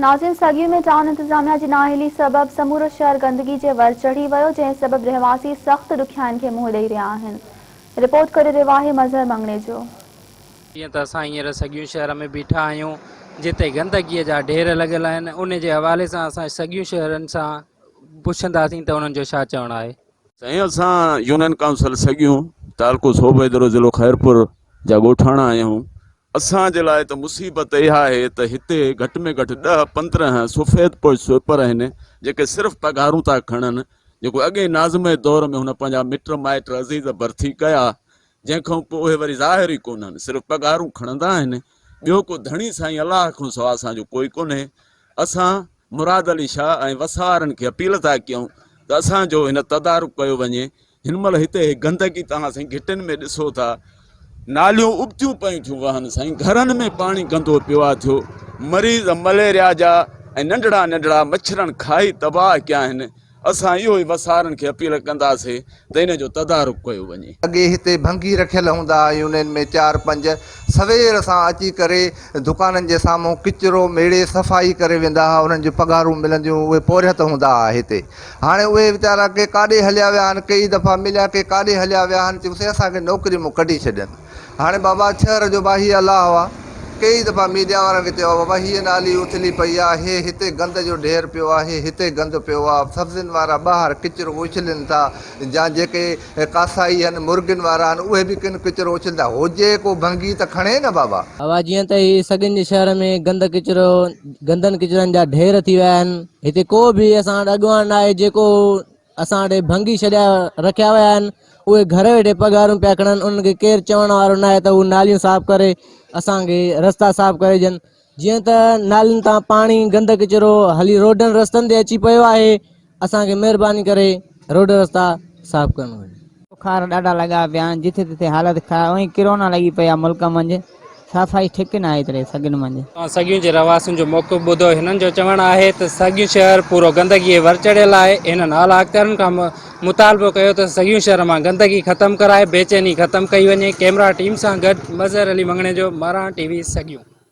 ناظرين سڳيون ۾ ٽائون انتظاميا جي نااهلي سبب سمورو شهر گندگي جي ور چڙهي ويو جنهن سبب رهواسي سخت ڏکيائين کي منهن ڏئي رهيا آهن رپورٽ ڪري رهيو آهي مظهر مڱڻيجو. جيئن ته اسان هينئر سڳيون شهر ۾ بيٺا آهيون جتي گندگي جا ڍير لڳل آهن ان جي حوالي سان اسان سڳيون شهرن سان پڇنداسين ته انهن جو ڇا چوڻ آهي. سائين اسان يونين ڪائونسل سڳيون تعلقو صوبيدرو ضلعو خيرپور جا ڳوٺاڻا آهيون اسان جي لاء ته مصيبت اها آهي ته هتي گهٽ ۾ گهٽ ڏهه 15 سفيد پوش سوئپر آهن جيڪي صرف پگهارون ٿا کڻن جيڪو اڳئين ناظم جي دور ۾ هن پنهنجا مٽ مائٽ عزيز ڀرتي ڪيا جنهن کان پوء اهي وري ظاهر ئي ڪونهن صرف پگهارون کڻندا آهن ٻيو ڪو ڌڻي سائين الله کان سوا اسان جو ڪوئي ڪونهي اسان مراد علي شاهه ۽ وسارن کي اپيل ٿا ڪيون ته اسان جو هن تدارڪ ڪيو وڃي هن مهل هتي هي گندگي توهان سائين گهٽين ۾ ڏسو ٿا ناليون ابتيون پيون ٿيون وهن سائين گهرن ۾ پاڻي گندو پيو آ ٿيو مريض مليريا جا ۽ ننڍڙا ننڍڙا مڇرن کائي تباهه ڪيا آهن اسان اهو ئي وسارن کي اپيل ڪنداسي ته ان جو تدارڪ ڪيو وڃي. اڳي هتي ڀنگي رکيل هوندا ها يونين ۾ چار پنج سوير سان اچي ڪري دڪانن جي سامهون ڪچرو ميڙي صفائي ڪري ويندا ها انهن جون پگهارون ملنديون اهي پورهيت هوندا ها هتي هاڻي اهي ويچارا ڪي ڪاڏي هليا ويا آهن، ڪيئي دفعا مليا ڪي ڪاڏي هليا ويا آهن، چيوسين اسان کي نوڪري مون ڪڍي ڇڏين. هاڻي بابا شهر جو با هي الله هئا. ڪيئي دفعا ميڊيا وارن کي چيو آهي بابا هيء نالي اٿلي پئي آهي، هي هتي گند جو ڍير پيو آهي، هي هتي گند پيو آهي، سبزين وارا ٻاهر ڪچرو اڇلين ٿا يا جيڪي ڪاسائي آهن مرغين وارا آهن اهي به ڪن ڪچرو اڇلين ٿا، هجي ڪو ڀنگي ته کڻي نه بابا. بابا جيئن ته هي سڳن جي شهر ۾ گند ڪچرو گندن ڪچرن جا ڍير ٿي ويا آهن. هتي ڪو به اسان وٽ اڳواڻ ناهي جيڪو اسان وٽ ڀنگي ڇڏيا رکيا ويا آهن اهي گهر ويٺي پگهارون پيا کڻن انهن کي ڪير چوڻ وارو ناهي ته هو ناليون صاف ڪري اسان کي رستا صاف ڪري ڏين جيئن ته نالين تان پاڻي گند ڪچرو هلي روڊن رستن تي اچي پيو آهي اسان کي مهرباني ڪري روڊ رستا صاف ڪرڻ گهرجي. بخار ڏاڍا لڳا پيا آهن جٿي تٿي حالت خراب ۽ ڪرونا لڳي پئي آهي ملڪ منجهه صفائي ٺيڪ ناهي ايتري سگن منجهه. توهان سڳيون جي رهواسين جو موقف ٻڌو هنن جو چوڻ آهي ته سڳيون شهر پورو گندگي جي ور چڙهيل آهي هنن اعليٰ اختيارين کان مطالبو ڪيو ته سڳيون شهر مان گندگي ختم ڪرائي بيچيني ختم ڪئي وڃي ڪئميرا ٽيم سان گڏ مظهر علي مڱڻيجو مهراڻ ٽي وي سڳيون.